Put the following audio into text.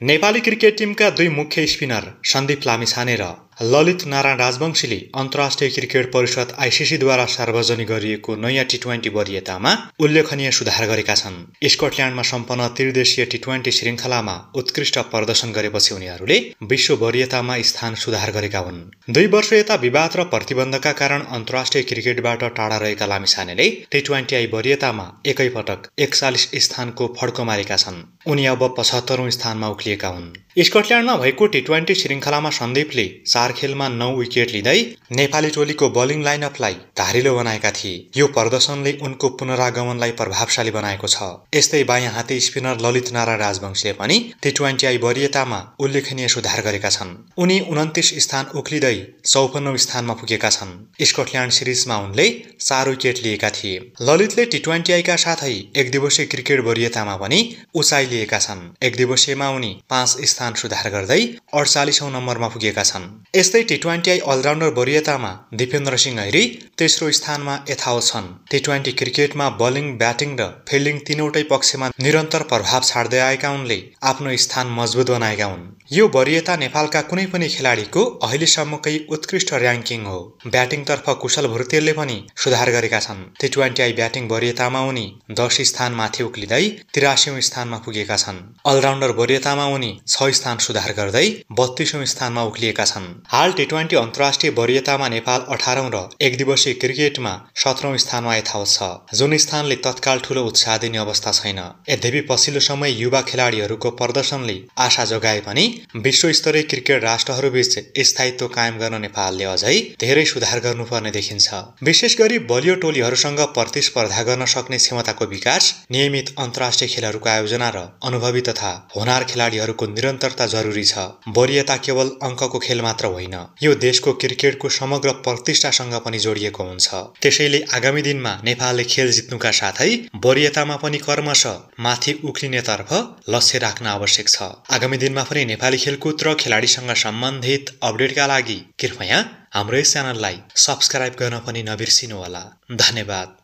Nepali cricket टिमका दुई मुख्य spinner Sandeep Lamichhane र ललित नारायण राजवंशीले अन्तर्राष्ट्रिय क्रिकेट परिषद आइसिसीद्वारा सार्वजनिक गरिएको नयाँ टी20 वरियतामा उल्लेखनीय सुधार गरेका छन्। स्कटल्याण्डमा सम्पन्न त्रिदेशीय टी20 श्रृङ्खलामा उत्कृष्ट प्रदर्शन गरेपछि उनीहरूले विश्व वरियतामा स्थान सुधार गरेका हुन्। 2 वर्ष यता विवाद र प्रतिबन्धका कारण अन्तर्राष्ट्रिय क्रिकेटबाट टाढा रहेका लामिछानेले टी20 वरियतामा एकैपटक 41 स्थानको फड्को मारेका छन्। उनी अब 75औं स्थानमा उक्लिएका हुन्। स्कटल्याण्डमा भएको टी20 श्रृङ्खलामा सन्दीपले 4 खेलमा 9 विकेट लिँदै नेपाली टोलीको बलिङ लाइनअपलाई धारिलो बनाएका थिए। यो प्रदर्शनले उनको पुनरागमनलाई प्रभावशाली बनाएको छ। यस्तै बायाँ हाते स्पिनर ललित नारायण राजवंशीले पनि टी20 वरियतामा उल्लेखनीय सुधार गरेका छन्। उनी 29 स्थान उक्लिँदै 54औं स्थानमा पुगेका छन्। स्कटल्याण्ड सिरिजमा उनले 4 विकेट लिएका थिए। ललितले टी20 का साथै एकदिवसीय क्रिकेट वरियतामा पनि उचाइ लिएका छन्। एकदिवसीयमा उनी 5 स्थान सुधार गर्दै 48औं नम्बरमा पुगेका छन्। यस्तै टी20 अलराउन्डर वरियतामा दिपेन्द्र सिंह ऐरी तेस्रो स्थानमा यथावत छन्। टी20 क्रिकेटमा बलिङ, ब्याटिङ र फिल्डिङ तीनवटै पक्षमा निरन्तर प्रभाव छाड्दै आएका उनले आफ्नो स्थान मजबुत बनाएका हुन्। यो वरियता नेपालका कुनै पनि खेलाडीको अहिलेसम्मकै उत्कृष्ट र्याङ्किङ हो। ब्याटिङतर्फ कुशल भुर्तेलले पनि सुधार गरेका छन्। टी20 ब्याटिङ वरियतामा उनी 10 स्थान माथि उक्लिँदै 83औं स्थानमा पुगेका छन्। अलराउन्डर वरियतामा उनी 6 स्थान सुधार गर्दै 32औं स्थानमा उक्लिएका छन्। हाल टी20 अन्तर्राष्ट्रिय वरियतामा नेपाल 18औं र एकदिवसीय क्रिकेटमा 17औं स्थानमा यथावत छ, जुन स्थानले तत्काल ठूलो उत्साह दिने अवस्था छैन। यद्यपि पछिल्लो समय युवा खेलाडीहरूको प्रदर्शनले आशा जगाए पनि विश्वस्तरीय क्रिकेट राष्ट्रहरूबीच स्थायित्व कायम गर्न नेपालले अझै धेरै सुधार गर्नुपर्ने देखिन्छ। विशेष गरी बलियो टोलीहरूसँग प्रतिस्पर्धा गर्न सक्ने क्षमताको विकास, नियमित अन्तर्राष्ट्रिय खेलहरूको आयोजना र अनुभवी तथा होनार खेलाडीहरूको निरन्तरता जरुरी छ। वरियता केवल अङ्कको खेल मात्र होइन, यो देशको क्रिकेटको समग्र प्रतिष्ठासँग पनि जोडिएको हुन्छ। त्यसैले आगामी दिनमा नेपालले खेल जित्नुका साथै वरियतामा पनि क्रमशः माथि उक्लिनेतर्फ लक्ष्य राख्न आवश्यक छ। आगामी दिनमा पनि नेपाली खेलकुद र खेलाडीसँग सम्बन्धित अपडेटका लागि कृपया हाम्रो यस च्यानललाई सब्स्क्राइब गर्न पनि नबिर्सिनुहोला। धन्यवाद।